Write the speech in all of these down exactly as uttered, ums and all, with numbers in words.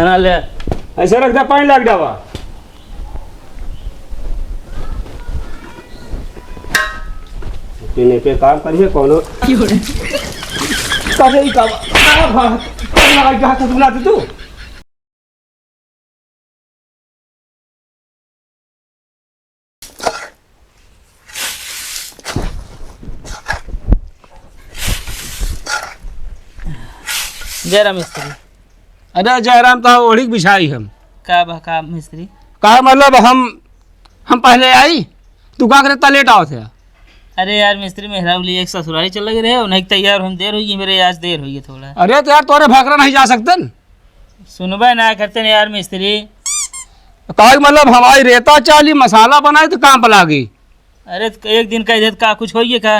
ना ले। ऐसे रख दे, पानी लाग जावा। पीने पे काम करिए कोनो। करे ही काम। आ, भा, लगा के हाथ उठा दे तू। जयराम मिस्त्री। अरे जयराम, तो ओढ़ी के बिछाई हम। का बा का मिस्त्री? का मतलब, हम हम पहले आई, तू का करे इतना लेट आवत है? अरे यार मिस्त्री, मेहरारू लिए एक ससुरारी चल लगे रहे, उन्हें तैयार हम देर हुई, मेरे आज देर हुई है थोड़ा। अरे तो यार, तोरे भाखरा नहीं जा सकते न? सुनबे ना करते न यार मिस्त्री। काहे मतलब, हवाई रेता चाली, मसाला बनाई तो काम पर लागी। अरे तो एक दिन कह दे तो का कुछ होइए का?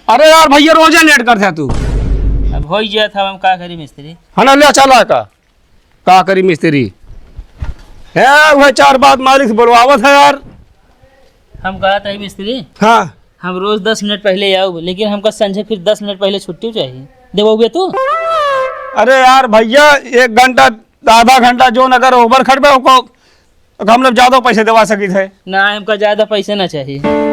अरे यार भैया, रोजे लेट करते तू। अब हो ही गया था, हम का करी मिस्त्री? है ना, ले चला का, का करी मिस्त्री? है वह चार बात मालिक से बोलवावत है यार। हम कहा था मिस्त्री, हाँ। हम रोज दस मिनट पहले आऊ, लेकिन हमका संझे फिर दस मिनट पहले छुट्टी चाहिए, देबो बे तू? अरे यार भैया, एक घंटा, आधा घंटा जो अगर ओवर खटबे ओको, तो हम लोग ज्यादा पैसे देवा सकित है। ना, हमका ज्यादा पैसे ना चाहिए।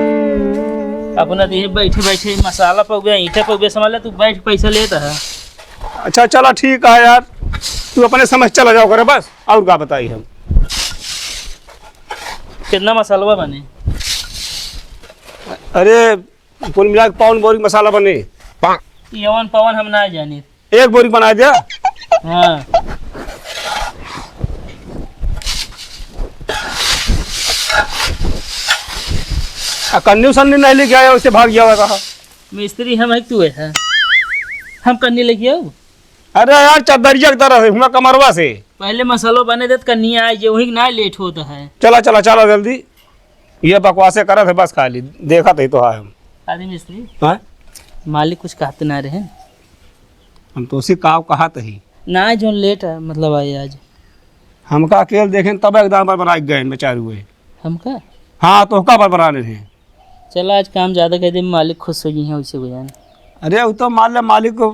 अपना तो ये बैठे बैठे मसाला पउबे, ईंटे पउबे, समझ ले तू, बैठ पैसा लेता है। अच्छा चला ठीक है यार, तू अपने समझ चला जाओ करे बस, और का बताई हम। कितना मसालवा बने? अरे कुल मिला के पौन बोरी मसाला बने। यवन पवन हम ना जानी। एक बोरी बना दिया। हाँ। आ कन्नी सन्नी नहीं लेके आया, उसे भाग गया हुआ कहा। मिस्त्री हम है, तू है? हम कन्नी लेके आऊ? अरे यार, चदरिया की तरह है, हुआ कमरवा से। पहले मसालो बने देत, कन्नी आए जे, वही ना लेट होता है। चला, चला, चला जल्दी। ये बकवासे करत है बस खाली, देखत है तो है हम। अरे मिस्त्री, हाँ? मालिक कुछ कहते ना रहे। हम तो उसी काव कहत ही। ना, जो लेट है, मतलब आए आज। हमका अकेल देखें तब एकदम बरबराइ गए बेचारू हुए। हमका? हाँ, तो का बरबरा रहे हैं। चला, आज काम ज्यादा कर दे, मालिक खुश हो गई हैं, उसे बुझान। अरे, वो तो मान ले मालिक को,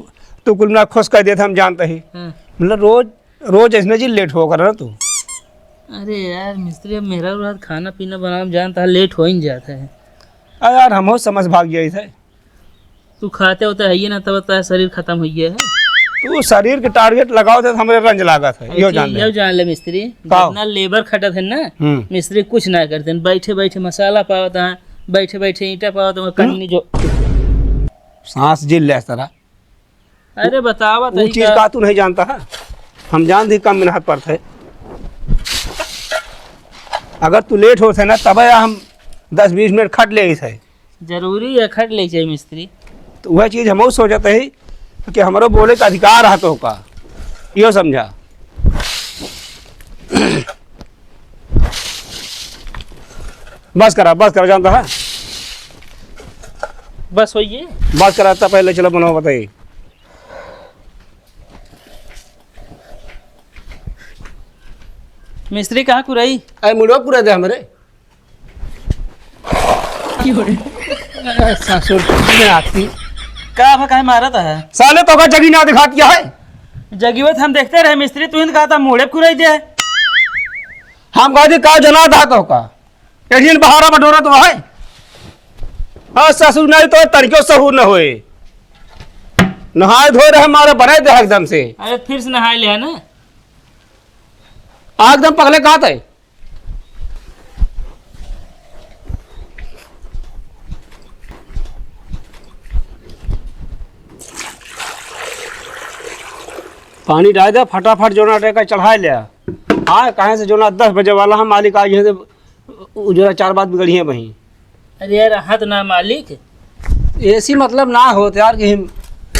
तू कुल ना खुश कर देता, हम जानते ही। हाँ। मतलब रोज, रोज ऐसने जी लेट हो कर ना तू। अरे यार मिस्त्री, अब मेरा रात खाना पीना बनाना जानता है, लेट हो ही जाता है। अरे यार, हम हो समझ भाग गया इसे। तू खाते होते है ये ना, तब तोहार शरीर खत्म हो गया है। तू शरीर के टारगेट लगाओ तो हमरे रंज लागत है, यो अच्छा, जान ले। यो जान ले मिस्त्री, का? जितना लेबर खटत है ना, हम्म। मिस्त्री कुछ ना करते हैं, बैठे बैठे मसाला पावत है, बैठे बैठे ईंटा पावत है, कन्नी जो सांस झेल ले सारा। अरे बतावा वो तरीका। चीज का तू नहीं जानता है, हम जान दी कम मेहनत पर थे। अगर तू लेट होत है ना, तब हम दस बीस मिनट खट ले थे। जरूरी है, खट ले चाहिए मिस्त्री। तो वह चीज हम सोचत ही कि हमरो बोले का अधिकार है तो का, यो समझा। बस करा, बस करा, जानता है। बस होइए। बस करा, तब पहले चलो बनाओ, बताइए। मिस्त्री कहाँ कुराई? अरे मुड़वा कुरा दे हमरे। ए, ससुर में आती। का भा काहे मारत है? साले तो का जगी ना दिखात क्या है? जगी हुआ तो हम देखते रहे मिस्त्री, तू ही तो कहा था मुड़े कुराई दे। हम कहा थी का जना था तो का? एठिन बहारा बटोरा तो है। हाँ, ससुर नहीं तो तनिको सहूर न होए। नहाए धोए रहे, मारे बनाए दे एकदम से। अरे, फिर से नहाए ले है ना। आ, एकदम पगले कहाँ थे? पानी डाल दे, फटाफट जोना टेका चढ़ाए ले। हाँ, कहाँ से जोना दस बजे वाला है, मालिक आज यहाँ से उ जरा चार बात बिगड़ी है वहीं। अरे यार, हाथ ना मालिक। ऐसी मतलब ना होत यार कि हम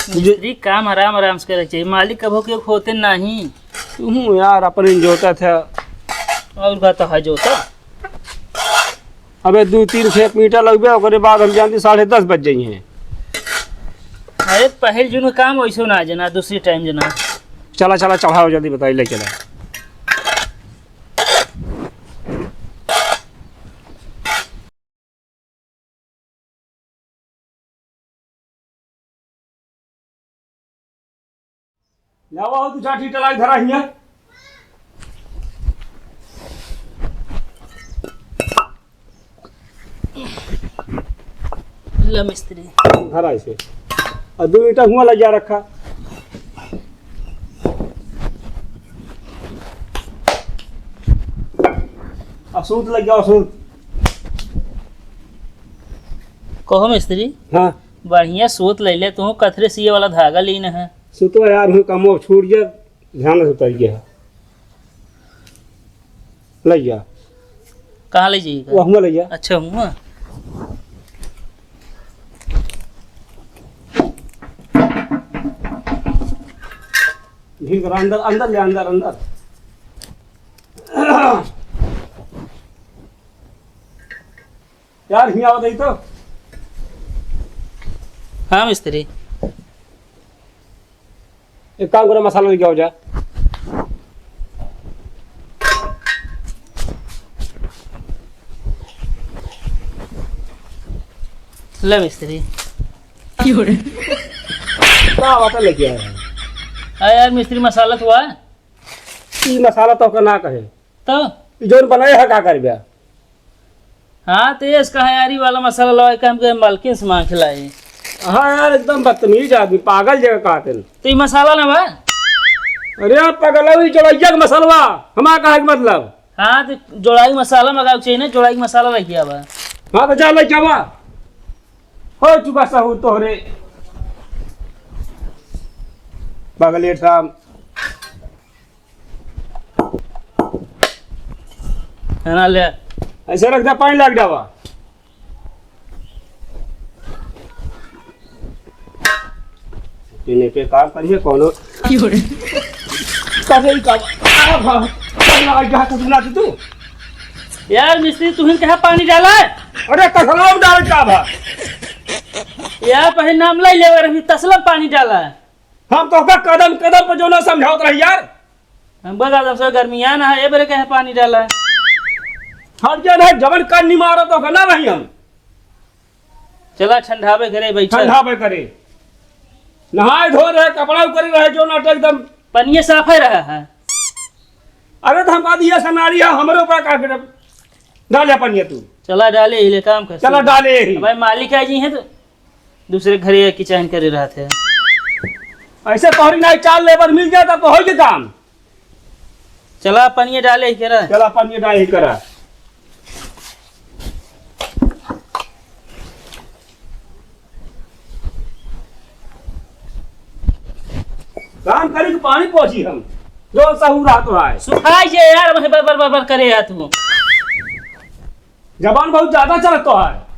जो मिस्त्री काम आराम आराम से करे चाहिए, मालिक कभो के होते नहीं। तू यार अपने जोता था। और का तो है जोता। अबे दो तीन फेंक मीटर लगबे, ओकरे बाद हम जानती साढ़े दस बज जाई हैं। अरे पहल जुन काम वैसे ना जना, दूसरी टाइम जना। चला चला चढ़ाओ जल्दी, बताई ले चला। लावा हो तू जाठी टलाई धरा हिया। ले मिस्त्री। धरा इसे। और दो ईंटा हुआ लग जा रखा। अब सूत लग जाओ, सूत। कहो मिस्त्री। हाँ। बढ़िया सूत ले ले, तू कथरे सिए वाला धागा लीन है। सुतो यार, हूँ कमो छूट गया, ध्यान से उतर गया। ले जा। कहाँ ले जाइएगा? वो हुआ ले जा। अच्छा, हुआ। भीतर अंदर, अंदर ले, अंदर, अंदर। यार, हियाँ आओ, दे तो। हाँ, मिस्त्री। एक काम करो, मसाला लेके आओ जा। ले मिस्त्री। का बात लेके आया है? अरे यार मिस्त्री, मसाला तो है। ई मसाला तो का ना कहे। तो? ई जौन बनाए है का करबे? हाँ, तो ये इसका है यारी वाला मसाला लाओ, एक हमके मालकिन से मांग के लाए। हाँ यार, एकदम बदतमीज आदमी, पागल जगह कहते हैं। तो ये मसाला ना बा? अरे पगला, ई जोड़ैया के मसालवा, हमारा कहे के मतलब? हाँ, तो जोड़ाई मसाला मंगावे के चाहिए ना, जोड़ाई मसाला रह गया बा। हाँ, तो जा ले जावा। हो चुका सहू तोहरे। पगलेट राम। है ना, ले। ऐसे रख दे, पानी लाग जावा। इन्हें पे काम करिए, कौनो। करे ही काम। आ, भा, पानी लाग जा, तू ना तू। यार मिस्त्री, तू ही कहाँ पानी डाला है? अरे, तसला में डाल का भा? यार, पहले नाम लाई ले रही, तसला में पानी डाला है। हम तो का कदम कदम पर जो ना समझावत रही यार। हम बता दम से गर्मियान है, ए बेरे कहे पानी डाला। हर जन है, जवन कान निमारो तो ना रही हम। चला ठंडावे घरे बैठा। ठंडावे करे। नहाए धो रहे, कपड़ा करे रहे, जो नाटक एकदम। पनिया साफ है रहा है। अरे तो हम कहा दिया सनारी है, हमरे ऊपर का फिर डाले पनिया तू। चला डाले ही ले काम कर। चला डाले ही। भाई मालिक आ जी हैं तो दूसरे घरे की चैन करे रहत है। ऐसे तोहरी नाई चार लेबर मिल जाए तब तो होई के काम। चला पनिया डाले ही करा। चला पनिया डाले ही करा। काम करी कि पानी पहुंची हम। जो सहू रहा तो है। सुखाई जे यार, वहीं बर बर बर बर करे है तू। जबान बहुत ज्यादा चलत तो है।